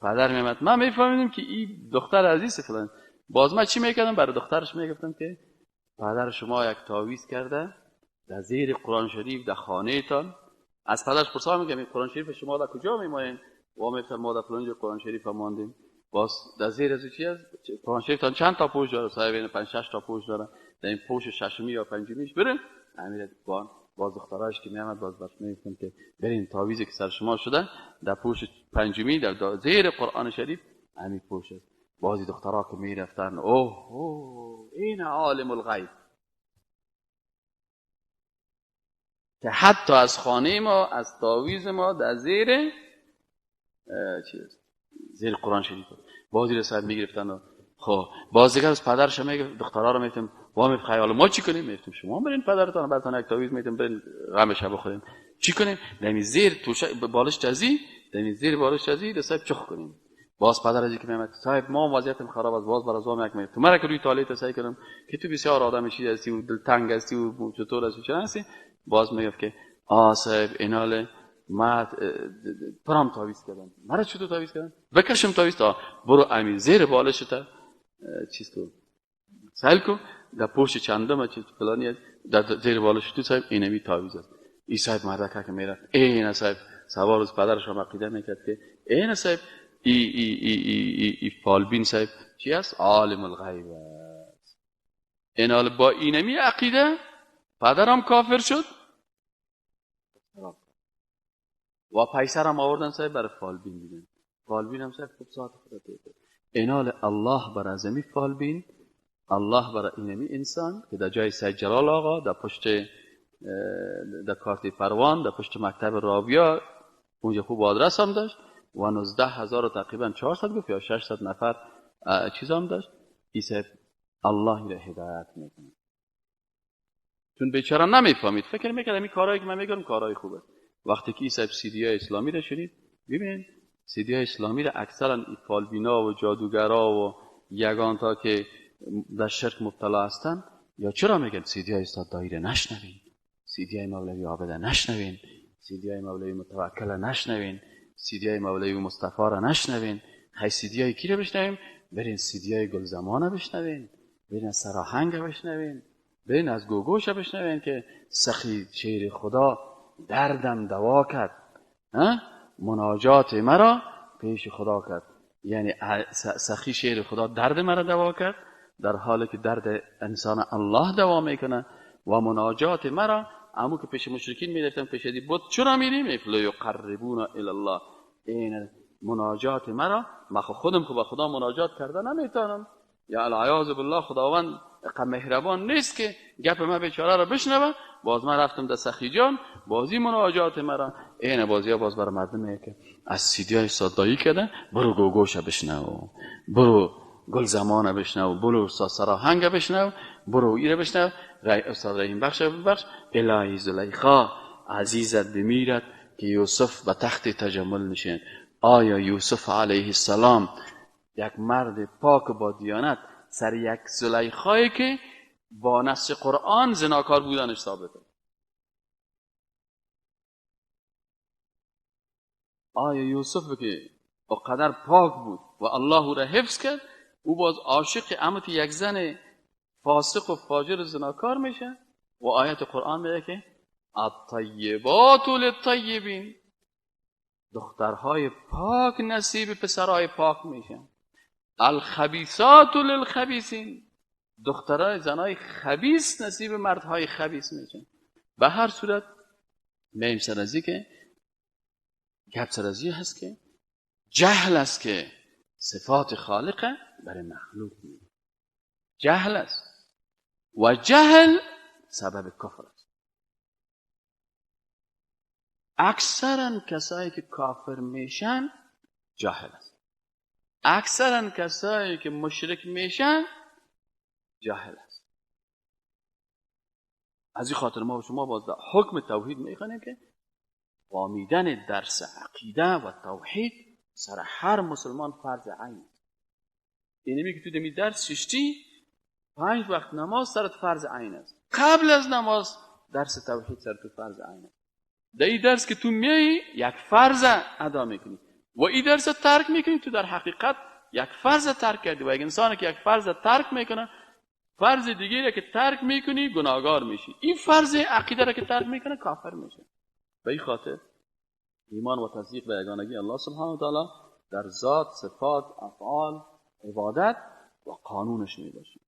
پدر میامد. من میفهمیدم که این دختر عزیز فلان. باز من چی میکردم؟ برای دخترش میگفتم که پدر شما یک تعویذ کرده در زیر قرآن شریف در خانه تان. از پدرش پرسیدم میگم این قرآن شریف شما در کجا میمانین؟ و میگفتم ما در فلان جا قرآن شریف ماندیم. باز در زیر از چی است؟ قرآن شریف تان چند تا پوش داره؟ صاحب این 5 6 تا پوش داره. در این پوش ششمی یا پنجمیش برین امیر بان. باز دخترایش که میامد باز برش میگفتم که برین تعویذی که سر شما شده در پوش پنجمی در زیر قرآن شریف همین پوش است. بعضی دخترها که میرفتن اوه اوه این عالم الغیب، که حتی از خانه ما از تعویذ ما در زیر چیز زیر قرآن شریف بعضی رو صاحب میگرفتن. و خب باز دیگر از پدرش میگه دخترها رو میگفتیم وا می خیال ما چی کنیم؟ میگفتیم شما برین پدرتان براتون یک تعویذ میتیم برین غمش بخوریم. چی کنیم؟ دمی زیر توشه بالش تزی، دمی زیر بالش تزی ده صاحب چخ کنیم. باز پدر از که میامد صاحب ما وضعیتم خراب است، باز برازم یک میگه تو مرا که روی توالت سعی کردم که تو بسیار آدم چیز هستی و دلتنگ هستی و چطور هستی چرا هستی. باز میگفت که آ صاحب ایناله ما پرام تعویذ کردم. مرا چطور تعویذ کردن؟ بکشم تعویذ تا برو امی زیر بالش تا چیز کو سایل کو در پوش چندم چیز فلانی است در زیر بالش تو صاحب اینمی تعویذ است. ای صاحب مردک که میرفت این صاحب سوار از پدرش هم عقیده میکرد که این صاحب ای ای ای ای ای, ای فالبین صاحب چی است؟ عالم الغیب است. اینال با اینمی عقیده پدرم کافر شد و پیسرم آوردن صاحب برای فالبین دیدن. فالبین هم صاحب خوب ساعت خدا دیده. اینال الله بر ازمی فالبین، الله برای اینمی انسان که در جای سید جلال آقا در پشت در کارت پروان در پشت مکتب رابیا اونجا خوب آدرس هم داشت و 19,000 تقریبا 400 گفت یا 600 نفر چیز هم داشت. ای صاحب الله را هدایت میکنه. چون بیچاره نمیفهمید، فکر میکرد این کارهایی که من میگم کارهای خوبه. وقتی که ای صاحب سی دی اسلامی را شنید، ببینید سی دی اسلامی را اکثرا فالبینا و جادوگرا و یگان تا که در شرک مبتلا هستن، یا چرا میگن سی دی استاد دایره نشنوین، سی دی مولوی عابد نشنوین، سی دی مولوی متوکل نشنوین، سی دی مولوی مصطفی را نشنوین. خی سی دی کی را بشنویم؟ برین سی دی گلزمان بشنوین، برین از سراهنگ بشنوین، برین از گوگوش بشنوین که سخی شیر خدا دردم دوا کرد، مناجات مرا پیش خدا کرد. یعنی سخی شیر خدا درد مرا دوا کرد، در حالی که درد انسان الله دوا میکنه. و مناجات مرا امو که پیش مشرکین میرفتن پیش دی بود چرا میریم؟ لا یقربون الی الله. این مناجات مرا، من خودم که با خدا مناجات کرده نمیتونم، یا العیاذ بالله خداوند مهربان نیست که گپ من بیچاره را بشنوه. باز من رفتم در سخی جان، بازی مناجات مرا این بازی ها باز برای مردم که از سیدی های سادایی کرده، برو گوگوش بشنو، برو گل زمان بشنو، برو استاد سراهنگ بشنو، برو ایره بشنو، استاد رحیم بخش ببخش. الهی زلیخا عزیزت بمیرد که یوسف به تخت تجمل نشین. آیا یوسف علیه السلام یک مرد پاک با دیانت سر یک زلیخایی که با نص قرآن زناکار بودنش ثابته، آیا یوسف که قدر پاک بود و الله او را حفظ کرد، او باز عاشق امت یک زن فاسق و فاجر زناکار میشه؟ و آیت قرآن میگه که الطیبات للطیبین، دخترهای پاک نصیب پسرهای پاک میشن. الخبیثات للخبیثین، دخترای زنای خبیث نصیب مردهای خبیث میشن. به هر صورت میم سرازی که گپ سرازی هست که جهل است که صفات خالقه برای مخلوق میده. جهل است و جهل سبب کفر است. اکثرا کسایی که کافر میشن جاهل است. اکثرا کسایی که مشرک میشن جاهل است. از این خاطر ما و شما باز در حکم توحید میخوانیم که فهمیدن درس عقیده و توحید سر هر مسلمان فرض عین است. اینمی که تو دمی درس ششتی 5 وقت نماز سرت فرض عین است. قبل از نماز درس توحید سر تو فرض عین است. در این درس که تو میایی یک فرض ادا میکنی و این درس ترک میکنی، تو در حقیقت یک فرض ترک کردی. و یک انسانی که یک فرض ترک میکنه، فرض دیگه را که ترک میکنی گناهگار میشی. این فرض عقیده را که ترک میکنه کافر میشه. به این خاطر ایمان و تصدیق به یگانگی الله سبحانه و تعالی در ذات، صفات، افعال، عبادت و قانونش میباشه.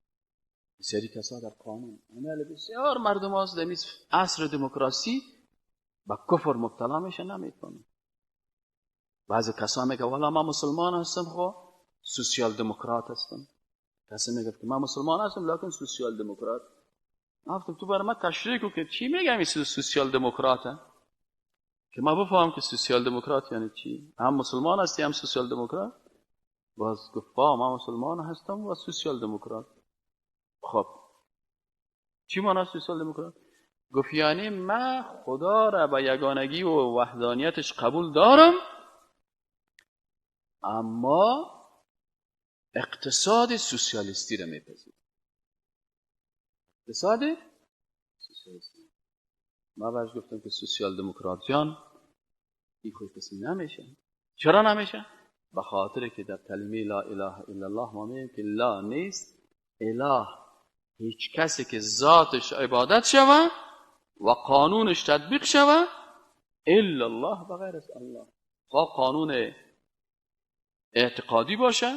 بسیاری کسا در قانون، عمل بسیار مردم هاست در عصر دموکراسی با کفر مبتلا میشه، نمیفهمه. بعضی کسا میگه والا من مسلمان هستم، خب سوسیال دموکرات هستم. کسی میگه که من مسلمان هستم لکن سوسیال دموکرات. گفتم تو برای من تشریح کن که چی میگم این سوسیال دموکراته، که من بفهمم که سوسیال دموکرات یعنی چی. هم مسلمان هستی هم سوسیال دموکرات؟ باز گفت با من مسلمان هستم و سوسیال دموکرات. خب چی معنی سوسیال دموکرات؟ گفت یعنی من خدا را به یگانگی و وحدانیتش قبول دارم، اما اقتصاد سوسیالیستی را میپذیرم. اقتصاد سوسیالیستی. ما برش گفتم که سوسیال دموکراتیان این خود کسی نمیشه. چرا نمیشه؟ به خاطر که در کلمه لا اله الا الله ما میگیم که لا نیست اله، هیچ کسی که ذاتش عبادت شوه و قانونش تطبیق شوه الا الله، بغیر از الله. خواه قانون اعتقادی باشه،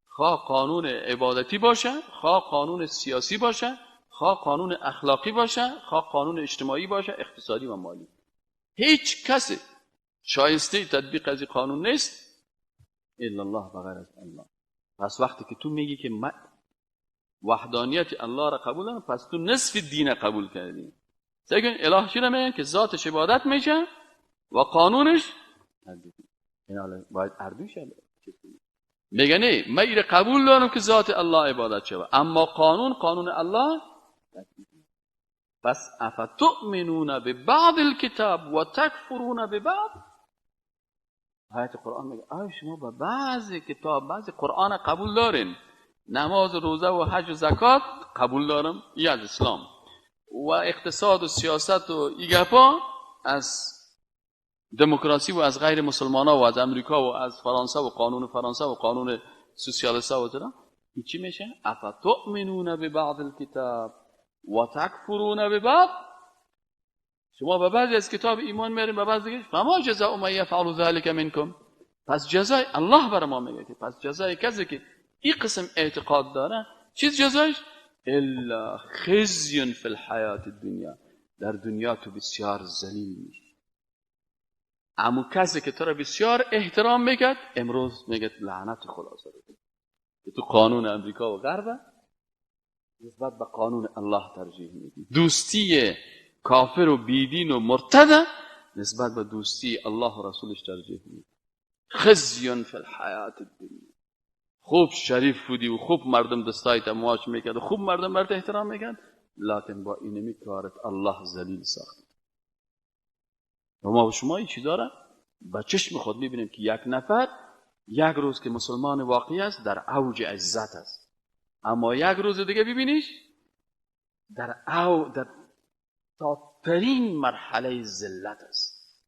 خواه قانون عبادتی باشه، خواه قانون سیاسی باشه، خواه قانون اخلاقی باشه، خواه قانون اجتماعی باشه، اقتصادی و مالی. هیچ کسی شایسته تطبیق از این قانون نیست الا الله، بغیر از الله. پس وقتی که تو میگی که من وحدانیت الله را قبول دارم، پس تو نصف دین قبول کردی. سگن اله چی میگن که ذاتش عبادت میشه و قانونش تطبیق. این حالا باید اردوش میگه نه، من ایره قبول دارم که ذات الله عبادت شود، اما قانون قانون الله. پس افتؤمنون ببعض الکتاب و تکفرون ببعض. آیت قرآن میگه آیا شما به بعض کتاب، بعض قرآن قبول دارین؟ نماز و روزه و حج و زکات قبول دارم، ای از اسلام، و اقتصاد و سیاست و ای گپا از دموکراسی و از غیر مسلمان ها و از امریکا و از فرانسه و قانون فرانسه و قانون سوسیالیست ها و ترا، این چی میشه؟ افتؤمنون ببعض الکتاب و تکفرون ببعض. شما به بعضی از کتاب ایمان میارین، به بعضی دیگه. فما جزاء من یفعل ذلک منکم. پس جزای الله بر ما میگه که پس جزای کسی که این قسم اعتقاد داره چیز جزایش؟ الا خزی فی الحیات الدنیا. در دنیا تو بسیار ذلیل میشی. اما کسی که تو را بسیار احترام میکرد امروز میگه لعنت خدا سرت، که تو قانون امریکا و غرب نسبت به قانون الله ترجیح میدی. دوستی کافر و بیدین و مرتد نسبت به دوستی الله و رسولش ترجیح میدی. خزی فی الحیات الدنیا. خوب شریف بودی و خوب مردم دستایت مواج میکرد و خوب مردم برات احترام میکرد، لکن با اینمی کارت الله ذلیل ساخت. و ما و شما این چیزا را با چشم خود میبینیم که یک نفر یک روز که مسلمان واقعی است در اوج عزت است، اما یک روز دیگه ببینیش در ترین مرحله ذلت است،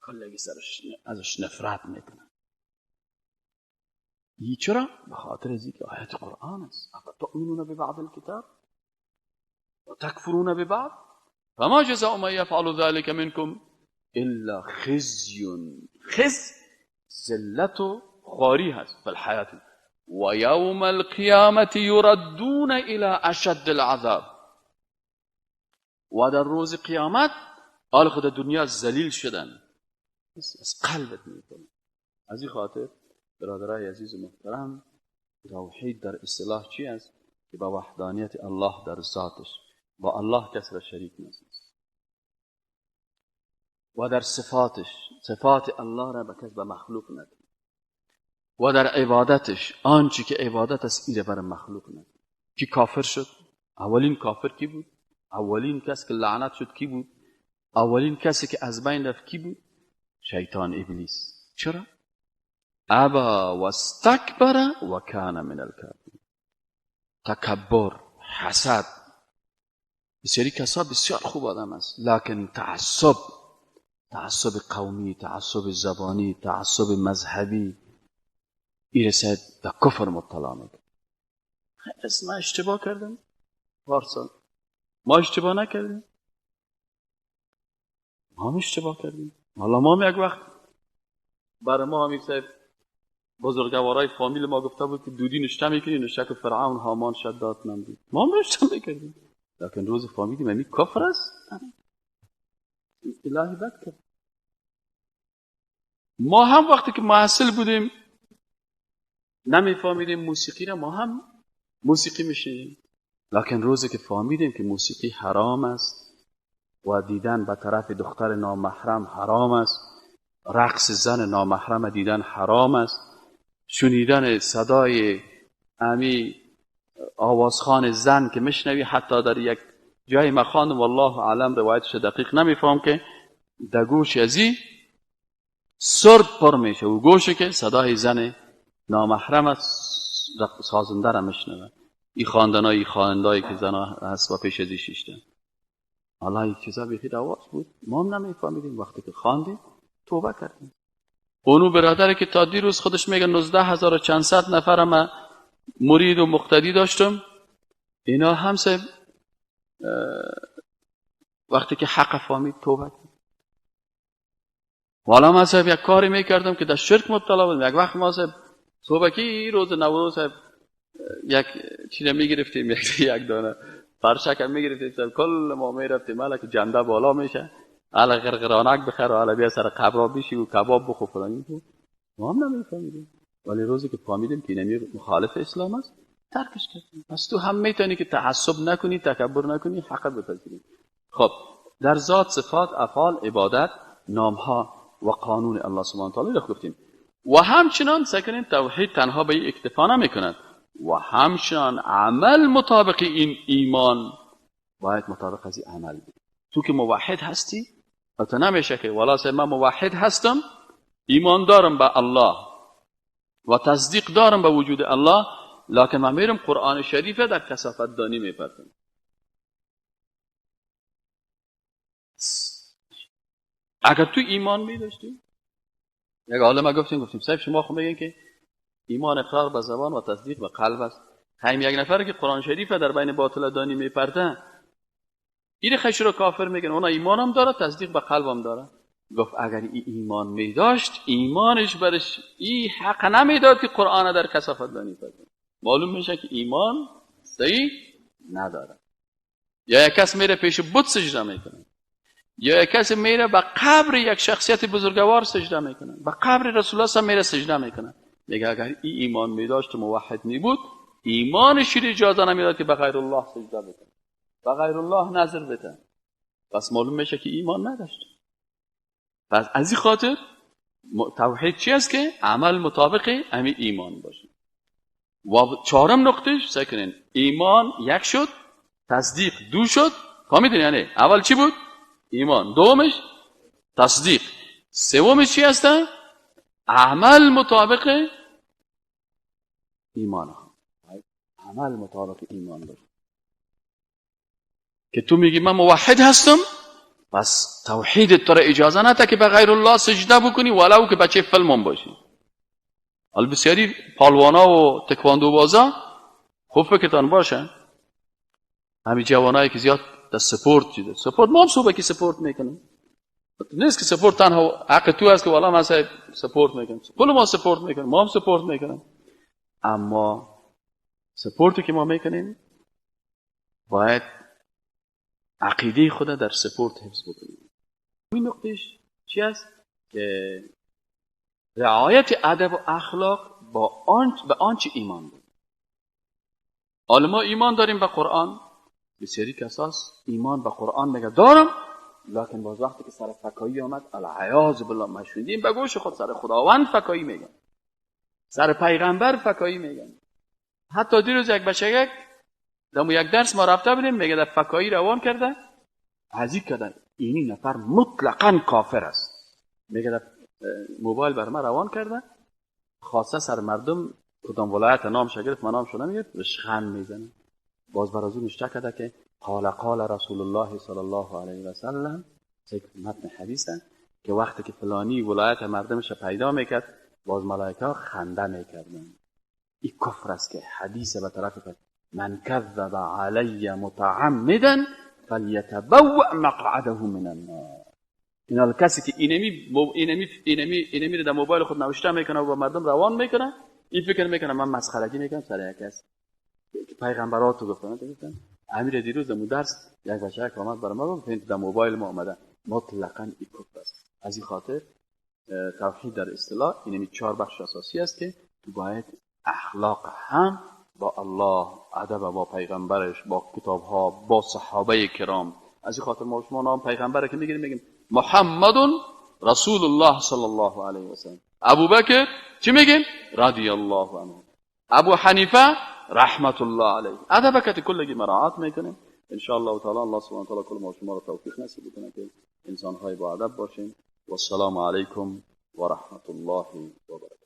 کلگی سرش ازش نفرت میکنه. این چرا؟ به خاطر از اینکه آیت قرآن است. افتؤمنون ببعض الکتاب و تکفرون ببعض فما جزاء من یفعل ذلك منکم الا خزی. خزی ذلت و خواری هست فی الحیات. و یوم القیامت یردون الی اشد العذاب. و در روز قیامت آل خود دنیا ذلیل شدن، از قلبت میکنه. از این خاطر برادرای عزیز و محترم، توحید در اصطلاح چی است؟ که با وحدانیت الله در ذاتش، با الله کس را شریک نساز، و در صفاتش، صفات الله را به کس به مخلوق نده، و در عبادتش، آنچه که عبادت است ایره بر مخلوق نده. کی کافر شد؟ اولین کافر کی بود؟ اولین کس که لعنت شد کی بود؟ اولین کسی که از بین رفت کی بود؟ شیطان، ابلیس. چرا؟ ابا و استکبر و کان من الکافرین. تکبر، حسد. بسیاری کسا بسیار خوب آدم است، لکن تعصب، تعصب قومی، تعصب زبانی، تعصب مذهبی، ایرسد به کفر مبتلا میکنه. خیلی ما اشتباه کردم پارسال، ما اشتباه نکردیم، ما هم اشتباه کردیم. حالا ما هم یک وقت برای ما هم صاحب بزرگوارای فامیل ما گفته بود که دودی نشته میکنی، نشته که فرعون، هامان، شداد، نمرود. ما هم نشته میکردیم، لکن روز فهمیدیم امی کفر است، الهی بد کرد. ما هم وقتی که محصل بودیم نمیفهمیدیم موسیقی را، ما هم موسیقی میشنیدیم، لکن روزی که فهمیدیم که موسیقی حرام است و دیدن به طرف دختر نامحرم حرام است، رقص زن نامحرم دیدن حرام است، شنیدن صدای امی آوازخوان زن که میشنوی، حتی در یک جای مخان والله اعلم روایتش دقیق نمیفهم که در گوش ازی سرب پر میشه و گوشه که صدای زن نامحرم است سازنده را میشنوه. این خواندنای خوانندهایی که زن هست و پیش ازی شیشتن، حالا یک چیزا بیخی رواج بود، ما هم نمیفهمیدیم. وقتی که خواندیم توبه کردیم. اونو برادر که تا دیروز خودش میگه 19,000 چند صد نفر ما مرید و مقتدی داشتم، اینا هم وقتی که حق فهمید توبه کرد. والا ما صاحب یک کاری میکردم که در شرک مبتلا بودم. یک وقت ما صاحب صبحکی روز نوروز یک چیز میگرفتیم، یک دانه فرشک هم میگرفتیم، کل ما میرفتیم حالا که جنده بالا میشه، حالا غرغرانک بخر و حالا بیا سر قبرا بشی و کباب بخور فلان. ما هم نمیفهمیدیم، ولی روزی که فهمیدیم که اینمی مخالف اسلام است ترکش کردیم. پس تو هم میتونی که تعصب نکنی، تکبر نکنی، حق بپذیری. خب در ذات، صفات، افعال، عبادت، نامها و قانون الله سبحانه و تعالی رو گفتیم. و همچنان سکنین توحید تنها به این اکتفا نمیکند و همچنان عمل مطابق این ایمان باید مطابق از این عمل بید. تو که موحد هستی تو نمیشه که والا من موحد هستم، ایمان دارم به الله و تصدیق دارم به وجود الله، لکن من میرم قرآن شریف در کثافت دانی میپرتم. اگر تو ایمان میداشتی، یک عالم گفتیم صاحب شما خب میگن که ایمان اقرار به زبان و تصدیق به قلب است. هم یک نفر که قرآن شریف در بین باطل دانی میپرته، این خش رو کافر میگن، اونا ایمان هم داره، تصدیق به قلب هم داره. گفت اگر این ایمان میداشت، ایمانش برش این حق نمیداد که قرآن در کثافت دانی پرته. معلوم میشه که ایمان صحیح نداره. یا یک کس میره پیش بت سجده میکنه، یا یک کس میره به قبر یک شخصیت بزرگوار سجده میکنه، به قبر رسول الله میره سجده میکنه. میگه اگر این ایمان میداشت و موحد میبود، ایمانش اجازه نمیداد که به غیر الله سجده بکنه، به غیر الله نظر بده. پس معلوم میشه که ایمان نداشت. پس از این خاطر توحید چی است؟ که عمل مطابق همین ایمان باشه. و چهارم نقطهش سکنین، ایمان یک شد، تصدیق دو شد. فهمیدین؟ یعنی اول چی بود؟ ایمان. دومش تصدیق. سومش چی هست؟ عمل مطابق ایمان. عمل مطابق ایمان باشه. که تو میگی من موحد هستم، پس توحید تو را اجازه نده که به غیر الله سجده بکنی، ولو که بچه فیلم باشی. حالا بسیاری پالوانا و تکواندو بازا خوب فکرتان باشه، همین جوانایی که زیاد در سپورت چیده، سپورت ما هم صبح که سپورت میکنیم، نیست که سپورت تنها حق تو است که والا من سپورت میکنم، کل ما سپورت میکنیم، ما هم سپورت میکنیم. اما سپورتی که ما میکنیم باید عقیده خود در سپورت حفظ بکنیم. این نقطهش چی است؟ که رعایت ادب و اخلاق با به آنچه ایمان داریم. حالا ما ایمان داریم به قرآن، بسیاری کساس ایمان به قرآن میگه دارم، لکن باز وقتی که سر فکایی آمد، العیاذ بالله، مشهودیم به گوش خود سر خداوند فکایی میگن، سر پیغمبر فکایی میگن. حتی دیروز یک بچه دمو یک درس ما رفته بودیم، میگه در فکایی روان کرده، عزیز کردن اینی نفر مطلقاً کافر است. میگه در موبایل بر ما روان کرده، خاصه سر مردم کدام ولایت نامش گرفت، من نامشو نمیگه، رشخند میزنه. باز بر از اون نشته کرده که قال قال رسول الله صلی الله علیه و سلم، متن حدیثه که وقتی که فلانی ولایت مردمش پیدا میکرد، باز ملائکه خنده میکردن. این کفر است که حدیث به طرف من کذب علی متعمدا فلیتبوأ مقعده من النار. این کسی که اینمی در موبایل خود نوشته میکنه و با مردم روان میکنه، این فکر میکنه من مسخرگی میکنم سر یک کس. پیغمبراتو گفتن، امیر دیروز در درس یک بچه که آمد برای ما گفت در موبایل ما آمده، مطلقاً این کفر است. از این خاطر توحید در اصطلاح اینمی چهار بخش اساسی است که تو باید اخلاق هم با الله، ادب با پیغمبرش، با کتابها، با صحابه کرام. از این خاطر ما شما نام پیغمبر که میگیریم میگیم محمد رسول الله صلی الله علیه و سلم. ابوبکر چی میگیم؟ رضی الله عنه. ابو حنیفه رحمت الله علیه. ادب که کلگی مراعات میکنیم. ان شاء الله تعالی الله سبحانه و تعالی کل ما شما را توفیق نصیب کنه که انسان‌های با ادب باشیم. و السلام علیکم و رحمت الله و برکاته.